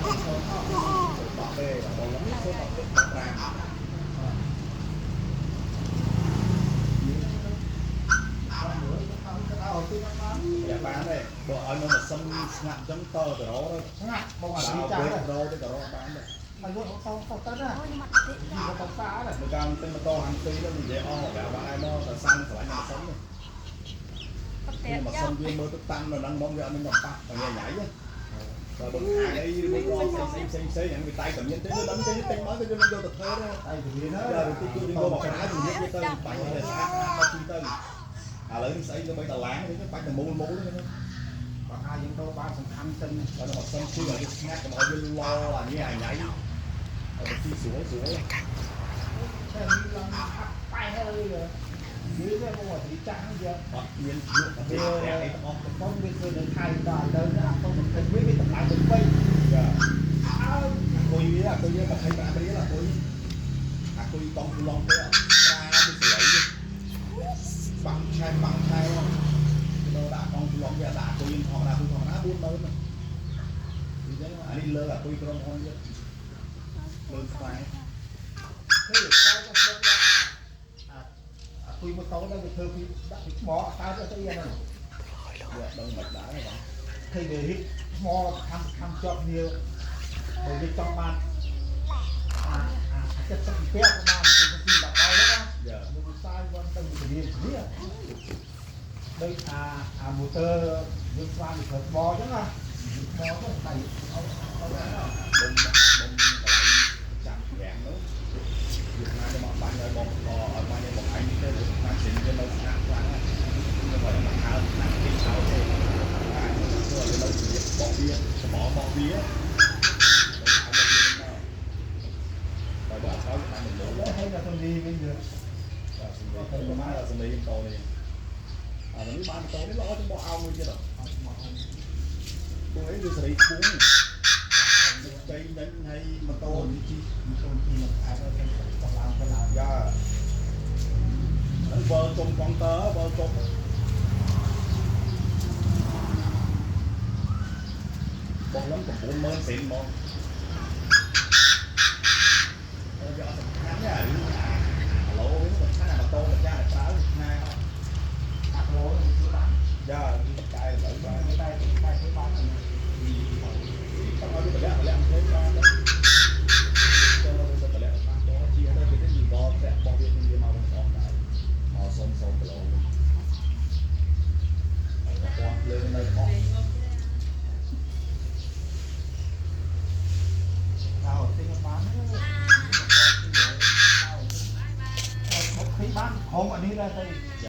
010ទេបងឡង010 15យ៉ាបានទេបើឲ្យនៅម៉ាស៊ីនស្ងាត់អញ្ចឹងតទៅរក ស្ងាត់បងអា ដល់ នេះចាស់ វិញរកទៅក៏រកបានដែរ ហើយលក់តតទៅណា អូខ្ញុំអត់ទេ យីក៏សាដែរ មកតាមទិញម៉ូតូហាងទីទៅនិយាយអស់ប្រាប់បានមកតែសាំងស្រឡាញ់ម៉ាស៊ីននេះ អត់ទេ ម៉ា យ៉ា ស៊ីនវាមើលទៅតាំងនៅហ្នឹងមកវាអត់មានកំប៉ះតែញ៉ៃញ៉ៃតែបើខាងអីឬក៏ផ្សេងផ្សេងផ្សេងហ្នឹងវាតែតែមានទេដឹងទេទិញមកទៅយើងយកទៅធ្វើទេ តែទៅរៀន យកទៅទីយើងយកមកក្រៅជំរាបវាទៅបាញ់ទៅស្អាតមកទីទៅឥឡូវនេះស្អីទៅបីតឡាននេះបាច់តែមូលមូលហ្នឹង បើអាចយើងទៅបានសំខាន់សិន ដល់ម៉ាស៊ីនជួយឲ្យវាស្ងាត់កុំឲ្យវាឡអាញ៉ៃអាញ៉ៃឲ្យវាទីស្រួលស្រួល ឆេះនេះឡើងហាក់ប៉ែហើយយឺទេបងអានេះចាស់ហ្នឹងយក អត់មានលក់អត់មានប្រាក់អីទាំងអស់ កំប៉ុងវាធ្វើនៅថៃដល់ឥឡូវនេះអាកំប៉ុង20វាតម្លៃទៅវិញ ចា អើ អាគុយវាអាគុយវា25រៀលអាគុយអាគុយកង់ឡងទៅប្រាវាស្រីបាំងឆែបាំងឆែមកទៅដាក់កង់ឡងវាដាក់អាគុយធម្មតាធម្មតា40000អញ្ចឹងអានេះលើអាគុយក្រុមហ៊ុនទៀតលើស្វាយ ធ្វើតែក៏ស្រុកដែរអាអាគុយម៉ូតូដែរវាធ្វើពីដាក់ពីថ្មអត់កើតទៅអីហ្នឹង វាដឹងមិនដែរបង ឃើញវារៀបថ្មខំខំជាប់គ្នាបើវាចង់បានអាអា70ពាក់ក៏បានទៅទី10ដល់ហ្នឹង យ៉ា ណាវាសាយវ៉ាន់ទៅរៀនគ្នាដូចអាអាម៉ូទ័រយើងស្វានវាប្រើថ្មអញ្ចឹងណាថ្មហ្នឹងតែអត់អត់ ដុំដុំកន្លែងចាំប្រាំងនោះវាណាទៅមកបាញ់ឲ្យបងឲ្យបាញ់ឲ្យបងឯងនេះទៅតាមសិនវានៅស្អាតខ្លាំងណាស់ខ្ញុំឲ្យមកហើណាស់ទីចោលទេអាចធ្វើឲ្យនៅជំរាបបកវាសម្បបកវាទៅឲ្យវាមកតែបើអត់ឲ្យបានមលោ ហើយដល់ទៅនេះវិញយើ បាទសម្រាប់ទៅមកសម្លេងតនេះអានេះបានតនេះល្អជាងបោះអោមួយទៀត អត់មកអត់ ពួកឯងវាសេរីខ្ពស់ចៃញ៉ាញ់ហើយម៉ូតូ អូនេះជីម៉ូតូជីមកអាចទៅទៅឡើងទៅឡើង យ៉ាហ្នឹងបើជុំកុងទ័របើជុំបងឡើង90000សេនមកអឺវាអត់សំខាន់ទេអារឿងអាឡូវិញសំខាន់អាម៉ូតូម្ចាស់ប្រើណា អាក្លូនេះគឺបាន យ៉ាកែឥឡូវបាន តែតែធ្វើបានហ្នឹង ចង់ឲ្យវាតម្លាក់តម្លាក់ផ្សេងបានទៅចូលទៅតម្លាក់បានតជាទៅគេទៅយីបលតាក់បោះវាគ្នាមកវិញអស់ដែរមកសុំសុំគីឡូហើយប្រព័ន្ធភ្លើងនៅអស់ ដល់ទិញបានហ្នឹងមកឃើញបានក្រុមអានេះដែរទៅ